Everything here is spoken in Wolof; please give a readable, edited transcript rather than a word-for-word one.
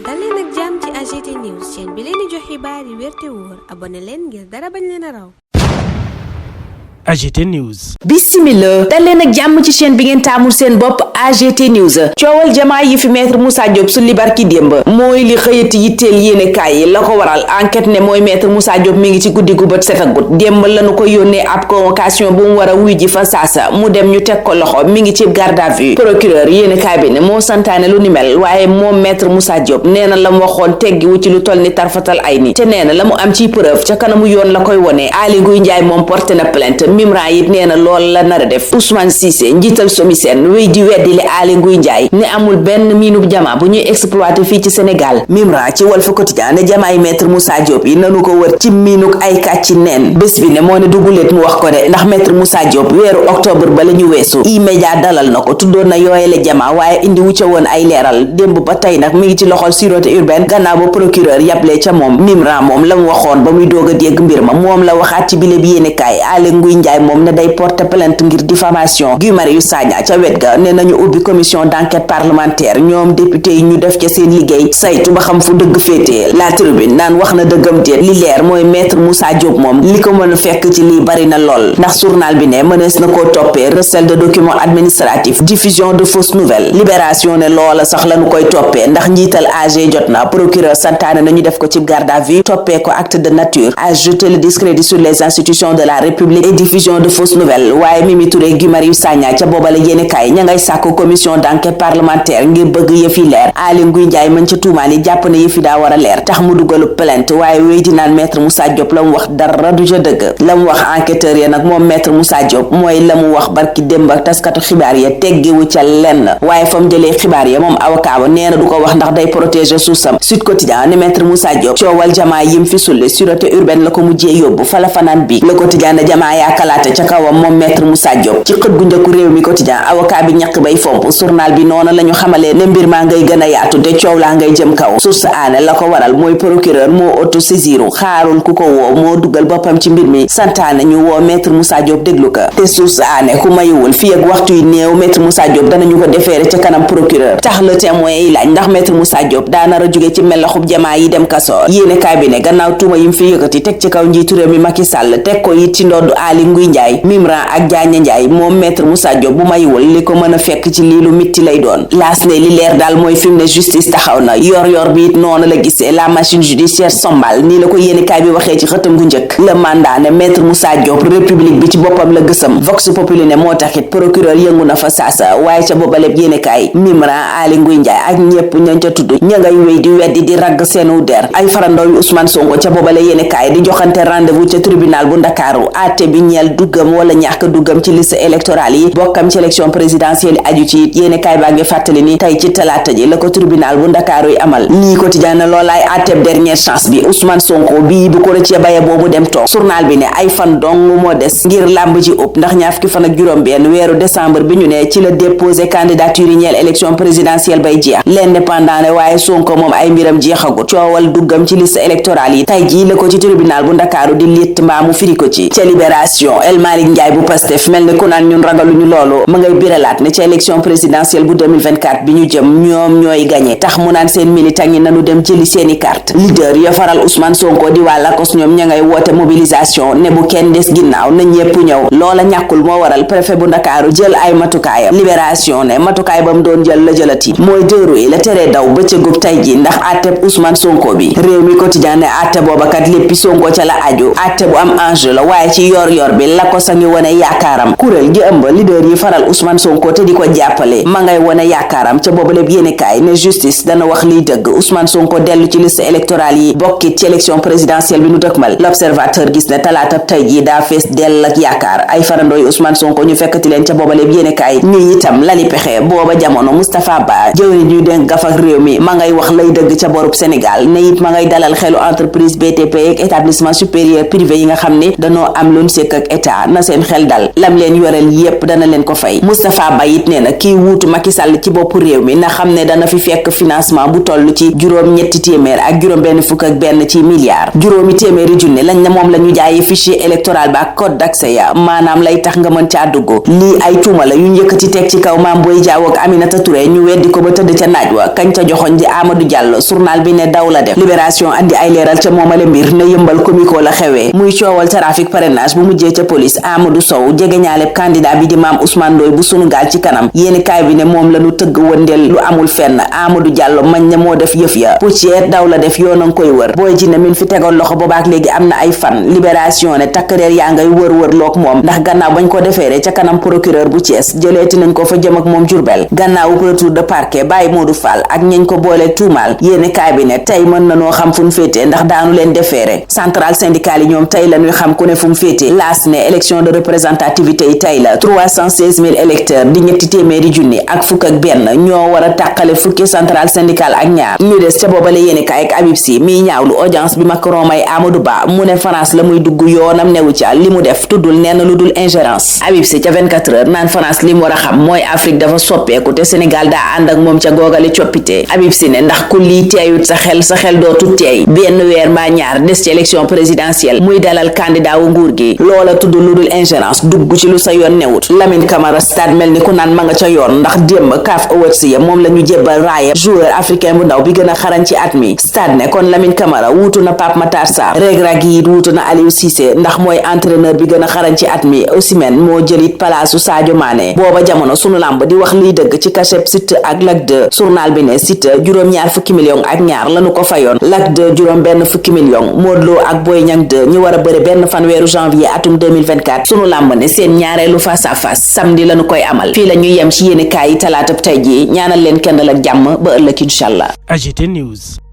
dal leen ak jàmm ci AGT News chaîne bi leen di jox xibaar yi wér te wóor abonné leen ngir dara bañ leen a raw. AGT News. Bismillah dal leen ak jàmm ci chaîne bi ngeen taamul seen bopp AGT News. coowal jamaa yi fi maître Moussa Diop su li barki démb mooy li xëyati yitteel yéene kaay yi la ko waral enquête ne mooy maître Moussa Diop mi ngi ci guddi gu bët setagut démb lañu ko yónnee ab convocation bu mu war a wuy ji fa saasa mu dem ñu teg ko loxo mi ngi ci garde à vue procureur yéene kaay bi ne moo santaane lu ni mel waaye moom maître Moussa Diop nee na la mu waxoon teggiwu ci lu toll ni tarfatal ay ni te nee na la mu am ci preuve ca kanamu yoon la koy wone Aly Ngouille Ndiaye moom porté na plainte Mimran it nee na lool la nar a def Ousmane Cissé njiital SOMISEN wéy di weddi li Aly Ngouille Ndiaye ne amul benn miinub jamaa bu ñuy exploité fii ci Sénégal Mimran ci Walf Quotidien ne jamaay maître Moussa Diop yi nanu ko wër ci miinuk ay kàcci neen bés bi ne moo ne duguleet mu wax ko de ndax maître Moussa Diop weeru octobre ba la ñu weesu E-Media dalal na ko tuddoon na yooyele jamaa waaye indi wu ca woon ay leeral démb ba tey nag mi ngi ci loxol sûreté urbaine gannaaw ba procureur yable ca moom Mimran moom la mu waxoon ba muy doog a dégg mbir ma moom la waxaat ci bile bi yéene kaay Aly Ngouille Ndiaye moom ne day porter plainte ngir diffamation Guy Marius Sagna ca wet ga ne nañu ubbi commission d'enquête parlementaire ñoom député yi ñu def ca seen liggéey saytu ba xam fu dëgg féetee La Tribune naan wax na dëggam déet li leer mooy maître Moussa Diop moom li ko mën a fekk ci lii bari na lool ndax journal bi ne mënees na koo toppee recel de documents administratifs diffusion de fausses nouvelles Libération ne loola sax lañu koy toppee ndax njiital AG jot na procureur santaane nañu def ko ci garde à vue toppee ko acte de nature à jeter le discrédit sur les institutions de la République et diffusion de fausses nouvelles waaye Mimi Touré Guy Marius Sagna ca boobale yéene kaay ña ngay sàkku commission d'enquête parlementaire ngir bëgg yëfi leer Aly Ngouille Ndiaye mën ca tuumaan yi jàpp ne yëfi daa war a leer tax mu dugalu plainte waaye wéy di naan maître Moussa Diop la mu wax dara du ca dëgg la mu wax enquêteur ya nag moom maître Moussa Diop mooy la mu wax barki démb ak taskatu xibaar ya teggewu ca lenn waaye fa mu jëlee xibaar ya moom avocat ba nee na du ko wax ndax day protéger suusam Sud Quotidien ne maître Moussa Diop coowal jamaa yim fi sulli sûreté urbaine la ko mujjee yóbbu fa la fanaan bi Le Quotidien ne jamaa yaa kalaate ca kawam moom maître Moussa Diop ci xët gu njëkku réew mi quotidien avocat bi ñàkk bay fomp journal bi noonu la ñu xamalee ne mbir maa ngay gën a yaatu te coow laa ngay jëm kaw source aane la ko waral mooy procureur moo auto saisiru xaarul ku ko woo moo dugal boppam ci mbir mi santaane ñu woo maître Moussa Diop déglu ko te source aane ku mayuwul fii ak waxtu yi néew maître Moussa Diop danañu ko defeere ca kanam procureur tax le témoin yi laaj ndax maître Moussa Diop daana a jóge ci melaxub jamaa yi dem kaso yéene kaay bi ne gannaaw tuuma yim fi yëkkati teg ci kaw njiitu réew mi Macky Sall teg ko it ci ndoddu Aly Ngouille Ndiaye Mimran ak Diagne Ndiaye moom maître Moussa Diop bu mayiwul li ko mën a fekk ci lii lu mitti lay doon laas ne li leer daal mooy fi mu ne justice taxaw na yor bi it noonu la gisee la machine judiciaire sombal nii la ko yéenekaay bi waxee ci xëtam gu njëkk le mandat ne maître Moussa Diop république bi ci boppam la gësam vox populi ne moo taxit procureur yëngu na fa saasa waaye ca boobaleb yéenekaay Mimran Aly Ngouille Ndiaye ak ñépp ñañ ca tudd ña ngay wéy di weddi di ragg seenu der ay farandoo yu Ousmane Sonko ca boobale yéenekaay di joxante rendez-vous ca tribunal bu Ndakaaru àtte bi ñeel duggam wala ñàkk duggam ci liste électorale yi bokkam ci élection présidentielle aju ci it yéene kaay baa ngi fàttali ni tey ci talaata ji la ko tribunal bu Ndakaaru yi amal lii quotidien na loolaay àtteb dernière chance bi Ousmane Sonko bii bu ko rëccee baye boobu dem toog journal bi ne ay fan dong moo des ngir làmb ji ëpp ndax ñaar fukki fan ak juróom benn weeru décembre bi ñu ne ci la déposé candidature yi ñeel élection présidentielle bay jeex l'indépendant ne waaye Sonko moom ay mbiram jeexagut coowal duggam ci liste électorale yi tey ji la ko ci tribunal bu Ndakaaru di litt mbaa mu firi ko ci ca Libération El Malick Ndiaye bu Pastef mel ni ku naan ñun ragaluñu loolu ma ngay biralaat ne ci élection présidentielle bu 2024 bi ñu jëm ñoom ñooy gagné tax mu naan seen militant yi nanu dem jëli seeni carte leader ya faral Ousmane Sonko di waa Lakos ñoom ña ngay woote mobilisation ne bu kenn des ginnaaw na ñépp ñëw loola ñàkkul moo waral préfet bu Ndakaaru jël ay matukaayam Libération ne matukaay ba mu doon jël la jëlati mooy dëru yi la teree daw bëccëgub tey ji ndax àtteb Ousmane Sonko bi réew mi quotidien ne àtte boobakat léppi Sonko ca la aju àtte bu am enjeu la waaye ci yor bi Lakos a ngi wone yaakaaram kuréel gi ëmb leader yi faral Ousmane Sonko te di ko jàppale ma ngay wone yaakaaram ca boobaleb yéenekaay ne justice dana wax liy dëgg Ousmane Sonko dellu ci liste électorale yi bokkit ci élection présidentielle bi nu dëkkmal l'observateur gis ne talaata tey ji daa fees dell ak yaakaar ay farandooy Ousmane Sonko ñu fekkati leen ca boobaleb yéenekaay ni itam lali pexe booba jamono Moustapha Ba jëwriñ ñuy dénk gaf ak réew mi ma ngay wax lay dëgg ca borub Sénégal ne it ma ngay dalal xelu entreprise BTP ak établissement supérieur privé yi nga xam ne danoo am luñ sekk ak ak état na seen xel dal lam leen yoreel yépp dana leen ko fay. Moustapha Ba it nee na kii wuutu Macky Sall ci bopp réew mi na xam ne dana fi fekk financement bu toll ci juróom-ñetti téeméer ak juróom-benn fukk ak benn ci milliards. juróomi téeméeri junne lañ ne moom la ñu jaayee fichier électoral ba ak code d'accès ya maanaam lay tax nga mën caa dugg. lii ay tuuma la yu njëkkati teg ci kaw Mame Boye Diao ak Aminata Touré ñu weddi ko ba tëdd ca naaj wa kañ ca joxoñ di Amadou Diallo journal bi ne daw la def. Libération andi ay leeral ca moomale mbir ne yëmbal komiko la xewee muy coowal trafic parrainage bu mujjee ca police. Amadou Sow jegeñaaleb candidat bi di Mame Ousmane Ndoye bu Sunugaal ci kanam yéeni kaay bi ne moom la ñu tëgg wëndeel lu amul fenn. Amadou Diallo mañ ne moo def yëf ya poussière daw la def yoon a koy wër. Boy Djiné min fi tegoon loxo boobaak léegi am na ay fan. Libération ne takk der yaa ngay wër loog moom ndax gannaaw bañ ko defeere ca kanam procureur bu Thiès jëleeti nañ ko fa jëm ak moom Diourbel gannaaw retour de parquet Baye Modou Fall ak ñeñ ko boole tuumaal yéeni kaay bi ne tey mën na noo xam fu mu féete ndax daanu leen defeere. Centrale syndicale yi ñoom tey la ñuy xam ku ne fu mu féete. Laas ne élection de représentativité yi tey la 316 000 électeurs di ñetti téeméeri junni ak fukk ak benn ñoo war a tàqale fukki centrale syndicale ak ñaar ñu des ca boobale yéeni kaay ak Habib Sy miy ñaawlu audience bi Macron may Amadou Ba mu ne France la muy dugg yoonam newu ca li mu def tuddul nenn lu dul ingérence. Habib Sy ca 24 heures naan France li mu war a xam mooy Afrique dafa soppeeku te Sénégal daa ànd ak moom ca googale coppite. Habib Sy ne ndax ku lii teeyut sa xel dootu teey benn weer mbaa ñaar des ci élection présidentielle muy dalal candidat wu nguur gi loola tudd lu dul ingérence dugg ci lu sa yoon newut. Lamine Camara stade mel ni ku naan ma nga ca yoon ndax démb CAF Awards ya moom la ñu jébbal raaya joueur africain bu ndaw bi gën a xarañ ci at mi. stade ne kon Lamine Camara wuutu na Pape Matar Sarr Regrag yi wuutu na Aliou Cissé ndax mooy entraîneur bi gën a xarañ ci at mi. Osimhen moo jëlit palaasu Sadio Mané. booba jamono sunu lamb di wax liy dëgg ci cachet Siteu ak Lac 2 journal bi ne Siteu juróom-ñaar fukki million ak ñaar lañu ko fayoon Lac 2 juróom benn fukki million. Modou Lo ak Boy Niang 2 ñu war a bëre benn fanweeru janvier atum 2024 sunu lamb ne seen ñaareelu face à face samedi lañu koy amal. fii la ñuy yem ci yéene kaay yi talaatab tey ji ñaanal leen kenn ak jàmm ba ëllëg incha allah. AGT News.